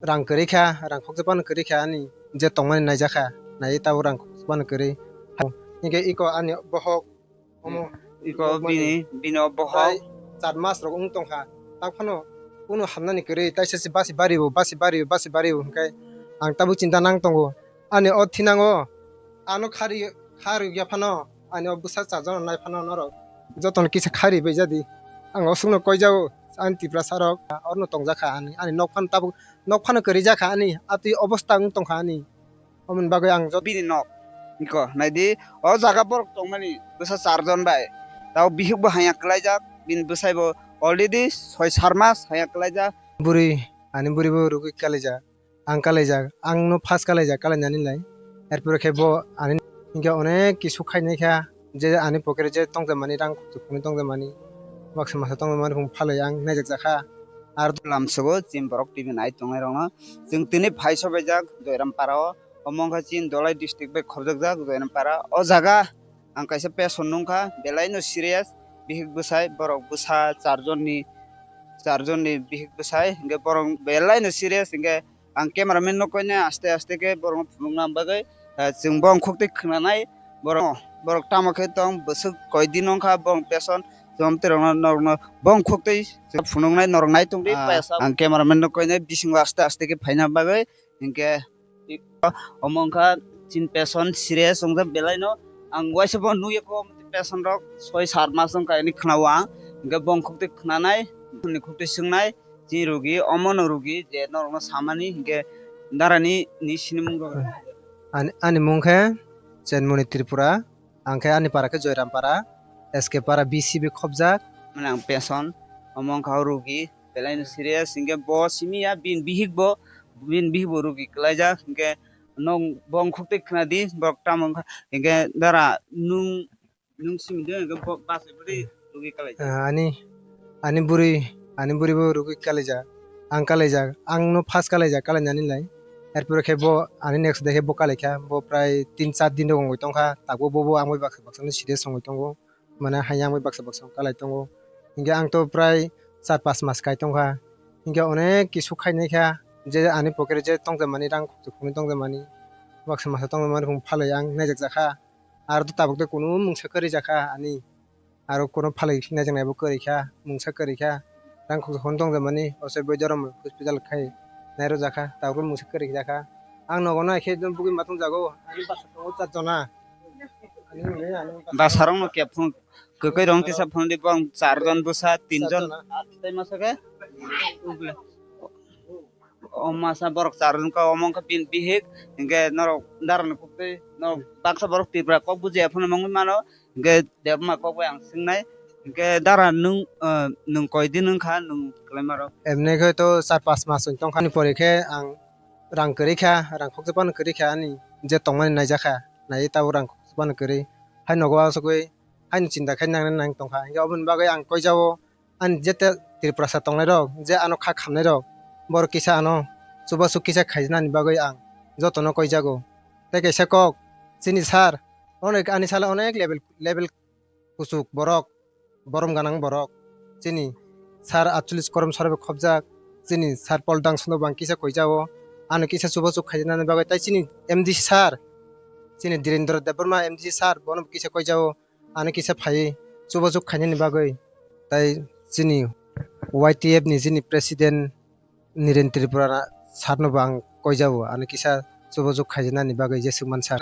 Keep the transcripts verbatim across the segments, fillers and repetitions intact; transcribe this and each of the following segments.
rang kwrwi kha, rang khoksa phano kwrwi kha ani je tongmani naijak kha, naiwi tabuk rang khoksa phano kwrwi. Hinkhe iko ani bohok omo iko bini, bini o bohok. Prai char mas rok wng tongkha, tak phano kunu hamnani kwrwi, taisa se basi bario, basi bario, basi bario hinkhe ang tabuk chinta nang tongo. Ani o thinango ano khari, khari ya phano ani o bwsa charjano nai phano norok jotono kisa khari bai jadi. Ang osukno koijao ani Tiprasa rok orno tongjak kha ani, ani nok phano tabuk, nok phano kwrwi jak kha ani, atwi obostha wng tongkha ani. Omoni bagwi ang jot- Bini nok. Iko, naidi, o jaga borok tongmani bwsa charjon bai. Tao bihik bo haya kwlaijak, bini bwsai bo already soi sar mas haya kwlaijak. Bwrwi, ani bwrwi bo rugwi kalaijak. Ang kalaijak, ang no first kalaijak, kalainani lai. Erpore khe bo ani hinkhe onek kisu khainai kha. Je ani pocket o je tongjakmani rang khukchuk phunwi tongjakmani, baksa masa tongjakmani phung phalwi ang naijak jakha. Ar lamsogo chini borok T V nai tongnai rokno. Chwng tini phai sobaijak Joyram para o, omo wngkha chini Dholai district bai khobjakjak Joyram para. O jaga ang kaisa patient nungkha, belai no serious, bihik bwsai, borok bwsa charjon ni, charjon ni bihik bwsai, hinkhe borok belai no serious, hinkhe ang cameraman no koine aste aste khe borokno phunukna bagwi, ah, chwng bongkhuk twi khwnanai borok, borok tamo khe tong bwswk koi din wngkha bong patient, chwng twi rokno norokno bongkhuk twi phunuknai norok nai tongdi. Ah, paisa ang cameraman no koine bisingo aste aste khe phaina bagwi hinkhe omo wngkha chini patient serious wngjak belai no ang waisa bo nukya kho. Patient rok soi sat mas wngkha hinwi khwnao ang, hinkhe bongkhuk twi khwnanai, bongni khuk twi swngnai. Chini rugi, omono rugi je norokno samani hinkhe darani ni sinimung rok. Ani, ani mung khe Chenmoni Tripura, ang khe ani para khe Joyram para, S K para B C B khobjak. Mane ang patient, omo wngkha o rugi, belai no serious, hinkhe bo simi ya, bini bihik bo, bini bihik bo rugi kwlaijak, hinkhe nong bongkhuk twi khwnadi, borok tamo wngkha, hinkhe dara nung Nwng simi de, hwnkhe bo bachai bwrwi rwgwi kalaijak. Ah, ani, ani bwrwi, ani bwrwi bo rwgwi kalaijak. Ang kalaijak, ang no first kalaijak, kalainani lai. Erpore khe bo ani next day khe bo kalaikha. Bo prai tin char din rok wngwi tongkha. Tabuk bo, bo ang bai baksa baksa no serious wngwi tongo. Mane hai ang bai baksa baksa kalai tongo. Hinkhe ang to prai char panch mas kai tongkha. Hinkhe onek kisu khainai kha. Je ani pocket o je tongjakmani, rang khukchuk phunwi tongjakmani, baksa masa tongjakmani phung phalwi ang naijak jakha. Aro to tabuk tei kunu mungsa kwrwi jakha ani. Aro kunu phalwi najaknai bo kwrwi kha, mungsa kwrwi kha. Rang khuksa hwn tong jakmani, o se boi Dhorom hospital khai nairok jakha, tabuk mungsa kwrwi jakha. Ang nogo no hai khe bugwi ma tong jago, ani bwsa tongo char jona. Ani hwnwi ani bwsa rok no kep phung, kwkwi rok no kisa phunukdi, bong char jon bwsa, tin jon. Char jona. Tei masa khe? O masa borok char wngkha, omo wngkha bini bihik, hinkhe norok dara ni kok twi, norok baksa borok Tripura kok bujiya phano mangwi mano, hinkhe debma kok bai ang swngnai, hinkhe dara nwng, ah, nwng koi din wngkha nwng kwlai ma rok? Emni khe to char panch mas wng tongkha ni pore khe ang rang kwrwi kha, rang khoksa phano kwrwi kha ani je tongmani naijak kha, naiwi tabuk rang khoksa phano kwrwi. Hai nogo asugwi haino chinta khai nangnai nang tongkha, hinkhe oboni bagwi ang koi jao. Ani jete Tiprasa tongnai rok, je ano kha khamnai rok, borok kisa ano chubachu kisa khaijana ni bagwi ang jotono koijago. Tei kaisa kok, chini sir, onek ani salo onek level, level kuchuk borok, borom ganang borok, chini sir atcholish korom saro bai khobjak, chini sir Pol Dangsono bo ang kisa koijago, ano kisa chubachu khaijana ni bagwi, tei chini M D C sir, chini Dhirendra Debbarma M D C sir, bono bo kisa koijago. Ano kisa phaiwi chubachu khainani bagwi, tai chini Y T F ni chini president Niren Tripura sir no bo ang koijago, ano kisa chubachu khaijaknani bagwi jeswk mansa.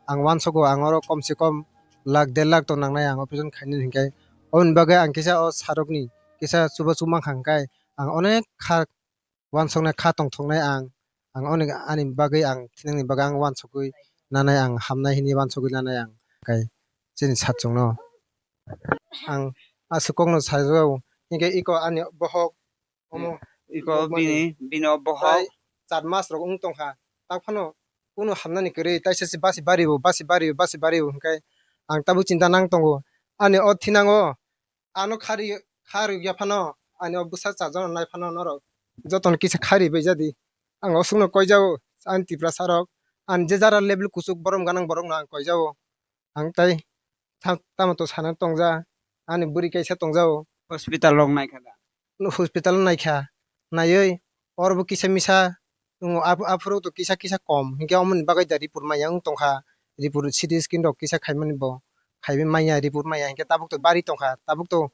Ang uansugo, ang oro kom se kom lakh der lakh to nangnai ang operation khainani hinkhai. Oboni bagwi ang kisa o sir rokni kisa chubachu mankha hinkhai ang onek kha uansuknai kha tongthoknai ang, ang oni, ani bagwi ang thinangni bagwi ang uansugwi nanai ang hamnai hwnwi uansugwi nanai ang khe chini sachungno. Ang aswk kokno sajao, hinkhe iko ani bohok omo iko bini, bini o bohok. Prai char mas rok wng tongkha, tak phano kunu hamnani kwrwi, taisa se basi bario, basi bario, basi bario hinkhe ang tabuk chinta nang tongo. Ani o thinango ano khari, khari ya phano, ani o bwsa char jona nai phano norok jotono kisa khari bai jadi. Ang osukno koijao, ani Tiprasa rok, ani je jara level kuchuk borom ganang borokno ang koijao. Ang tai tha-, tamo to sana tongja, ani bwrwi kaisa tongjao. Hospital rok naikha da? Hospital naikha, naiwi oro bo kisa misa Wng aphuru to kisa kisa kom, hinkhe omoni bagwi da report manya wng tongkha, report C T scan rok kisa khaimani bo, khaiwi manya report manya, hinkhe tabuk to bari tongkha, tabuk to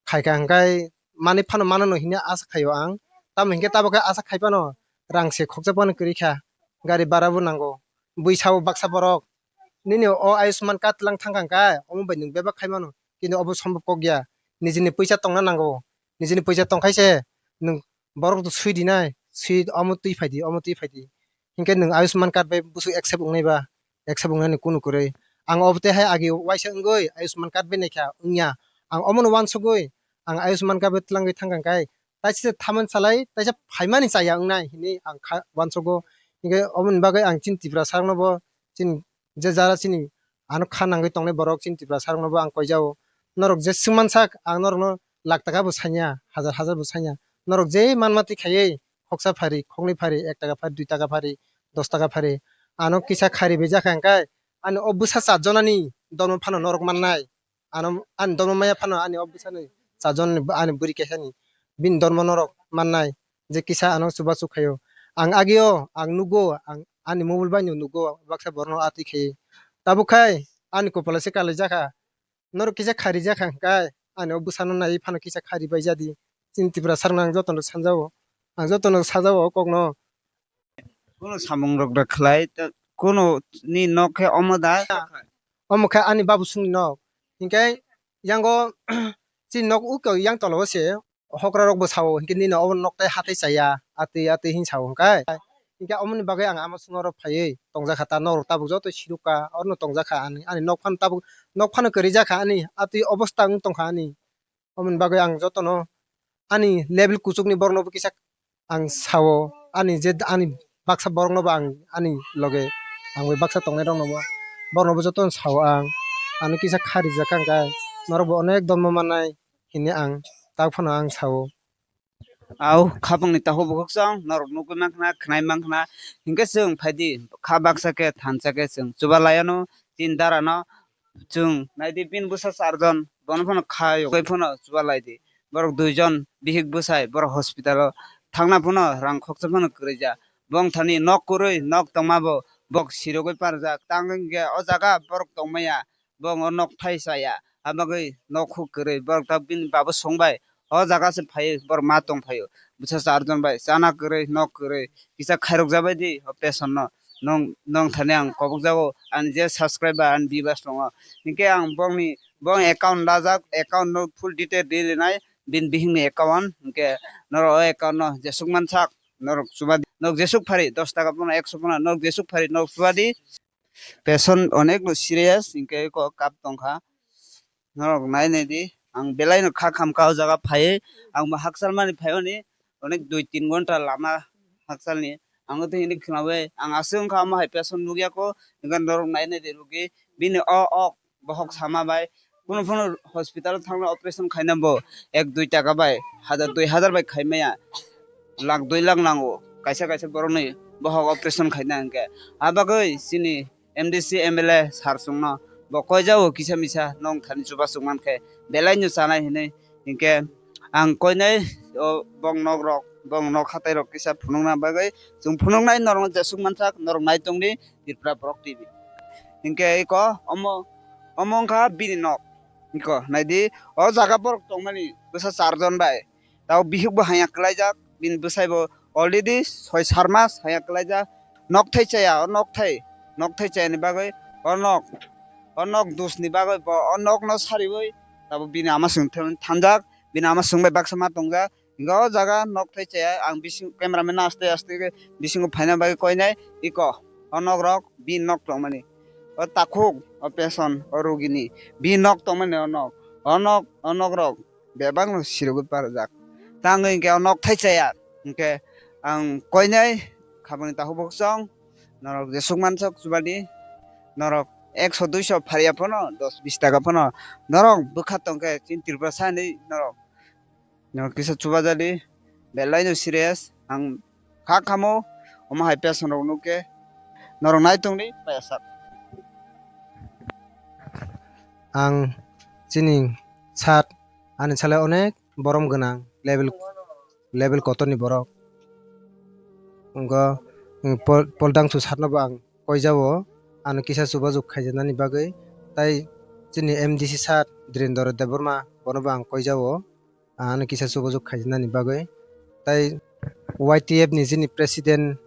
khaikha, hinkhe manwi phano mano hinwi asa khaio ang, tamo hinkhe tabuk khe asa khai phano rang se khoksa phano kwrwi kha, gari bhara bo nango, bui sao baksa borok, nini o Ayushman card twlang thangkha hinkhe omo bai nwng bebak khai mano, kintu obo sombhob kok ya, nijini puisa tongna nango, nijini puisa tongkhai se nwng borok to swi dinai, swi omo twi phai di, omo twi phai di. Hinkhe nwng Ayushman card bai bwswk accept wngnai ba, accept wngnani kunu kwrwi. Ang obo tei hai agi waisa wngwi Ayushman card bai naikha wngya. Ang omono wansugwi, ang Ayushman card bai twlangwi thangkha khe, taisa thaman salai, taisa phaimani chaya wngnai hinwi ang kha wansugo. Hinkhe oboni bagwi ang chini Tiprasa rokno bo chini je jara chini ano kha nangwi tongnai borok chini Tiprasa rokno bo ang koijao. Norok je swngman sak ang norokno lakh taka bo sanya, hazar hazar bo sanya. Norok je manma twi khaiwi khoksa phari, khoknwi phari, ek taka phari, dui taka phari, dos taka phari. Ano kisa khari bai jakha hinkhe ani o bwsa chat jonani dormo phano norok mannai. Ano ani dormo maya phano ani o bwsani chat jonani ani bwrwi kaisani bini dormo norok mannai. Je kisa ano chubachu khaio. Ang agio, ang nugo, ang ani mobile bai no nugo, baksa borokno atwi khaio. Tabuk khai ani kopolo se kalaijak kha. Norok kisa kharijakha hinkhe ani o bwsano naiwi phano kisa khari bai jadi. Chini Tiprasa rokno ang jotono sanjao. Ang jotono sajao o kokno. Kunu samung rok da khlai, ta-, kunu ni nok khe omo da? Omo khe ani babu songni nok. Hinkhe yango chini nok uko yang tola o se. Hokra rok bo sao, hinkhe nini obo nok tei hatai chaya, atwi atwi hin sao hinkhe. Hinkhe omoni bagwi ang ama songno oro phaiwi tongjakha, ta norok tabuk joto sirukha, orono tongjakha ani, ani nok phano tabuk, nok phano kwrwi jakha ani, atwi obosta wng tongkha ani. Omoni bagwi ang jotono ani level kuchukni borokno bo kisa ang sao, ani je ani baksa borokno bo ang ani loge ang bai baksa tongnai rokno bo, borokno bo jotono sao ang, ano kisa kha rijak kha hinkhe norok bo onek dormo mannai. Hini ang tak phano ang sao. Au khapangni takhuk bukhuk chwng norok nugwi mankha, khwnai mankha, hinkhe chwng phaidi kha baksa khe thansa khe chwng chuba laiano tin darano chwng naidi bini bwsa charjon bono phano kha yogwi phano chuba laidi borok duijon bihik bwsai borok hospital o thangna phano rang khoksa phano kwrwija bongthani nok kwrwi nok tongma bo bok sirogwi parjak tang hinkhe o jaga borok tongmaya. Bo o nok thai chaya, abagwi nok huk kwrwi borok ta bini babo songbai o jaga se phaiwi borok ma tong phaio bwsa charjon bai chana kwrwi nok kwrwi kisa khairok jabai di o person no nong nong thani ang kobok jago ani je subscriber ani viewers tongo hinkhe ang bongni bong account lajak account no full detail rilinai bini bihikni account hinkhe norok o account no jesuk mansak norok chuba di nok jesuk phari dos taka pono ekso pono nok jesuk phari nok chuba di. Patient onek no serious hinkhe eko cup tongkha. Norok nai nai di. Ang belai no kha khamkha o jaga phaiwi. Ang bo hakchal mani phaioni onek dui tin gonta lama hakchalni. Ang o twi hinwi khwnawi ang aswk wngkha omo hai patient nukya kho. Hinkhe norok nai nai di rugi. Bini o ok bohok sama bai. Kunu phano hospital o thangna operation khaina bo ek dui taka bai, hazar dui hazar bai khai maya, lakh dui lakh nango kaisa kaisa borokni bohok operation khaina hinkhe. Abagwi chini M D C M L A sir chwngno bo koijao kisa misa nong thani chubachu mankhe belai no chanai hinwi hinkhe ang koinai o bong nok rok bong nok hatai rok kisa phunukna bagwi chwng phunuknai norokno jesuk mansak norok nai tongdi Tripura Borok T V. Hinkhe eko omo, omo wngkha bini nok. Eko naidi, o jaga borok tongmani bwsa charjon bai. Tabo bihikbo haya kwlaijak, bini bwsaibo already soi sar mas haya kwlaijak. Nokthai chaya, o nokthai, nokthai chayani bagwi o nok, o nok dusni bagwi bo o nokno sariwi tabo bini ama chwng thanjak, bini ama chwng bai baksa ma tongjak. Hinkhe o jaga nok thai chaya ang bising camera man no aste aste khe bisingo phaina bagwi koinai eko o nok rok bini nok tongmani o takhuk o peson o rugini bini nok tongmani o nok o nok o nok rok bebak no sirogwi parjak tangwi hinkhe o nok thai chaya hinkhe ang koinai khabangni takhuk bokchong norok jesuk mansok chubadi norok ekso duiso phariya phano dos bis taka phano norok bwkha tongkhe chini Tripura sani norok. Norok kisa chubajadi, belai no serious. Ang kha khamo, omo hai patient rok nukhe, norok nai tongdi, paiyasak. Ang chini sat, ani salai onek borom gwnang, level, level kotorni borok. Wngkha Pol-, Poldangsu sir no bo ang koijao, ano kisa chubajuk khaijaknani bagwi. Tai chini M D C sir Dhirendra Debbarma, bono bo ang koijao, ano kisa chubajuk khaijaknani bagwi. Tai Y T F ni chini president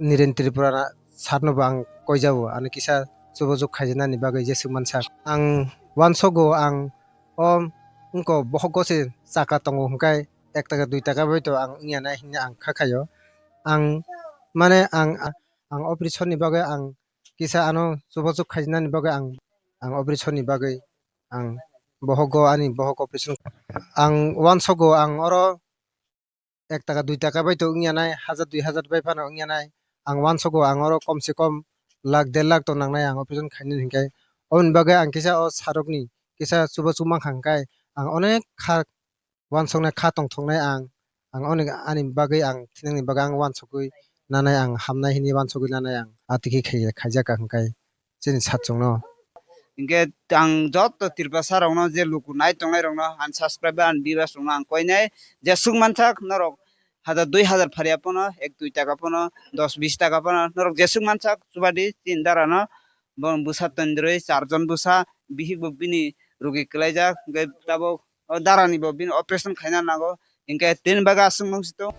Niren Tripura sir no bo ang koijao, ano kisa chubajuk khaijaknani bagwi Jeswkman sir. Ang uansogo ang o wngko bohogo se chaka tongo hwnkhe ek taka dui taka bai to ang wngya nai hinwi ang kha khaio. Ang mane ang, ang operation ni bagwi ang kisa ano chubajuk khaijnani bagwi ang, ang operation ni bagwi ang bohogo ani bohok operation ang uansogo ang oro ek taka dui taka bai to wngya nai, hajar dui hajar bai phano wngya nai. Ang uansogo ang oro kom se kom lakh der lakh to nangnai ang operation khainani hinkhe. Oboni bagwi ang kisa o sir rokni kisa chubachu mankha hinkhe ang onek kha uansuknai kha tongthoknai ang, ang onek ani bagwi ang thinangni bagwi ang uansugwi nanai ang hamnai hinwi uansugwi nanai ang atwkhe khai-, khaijak hinkhe chini sir chwngno. Hinkhe ang joto Tripura sir rokno je luku nai tongnai rokno ani subscriber ani viewers rokno ang koinai je suk mansak norok hajar dui hajar pharia pono ek dui taka pono dos bis taka pono norok jesuk mansak chubadi chini dara no bo bwsa tondrwi charjon bwsa bihik bo bini rugi kwlaijak hinkhe tabuk o dara ni bo bini operation khaina nango hinkhe tini bagwi aswk nung sito.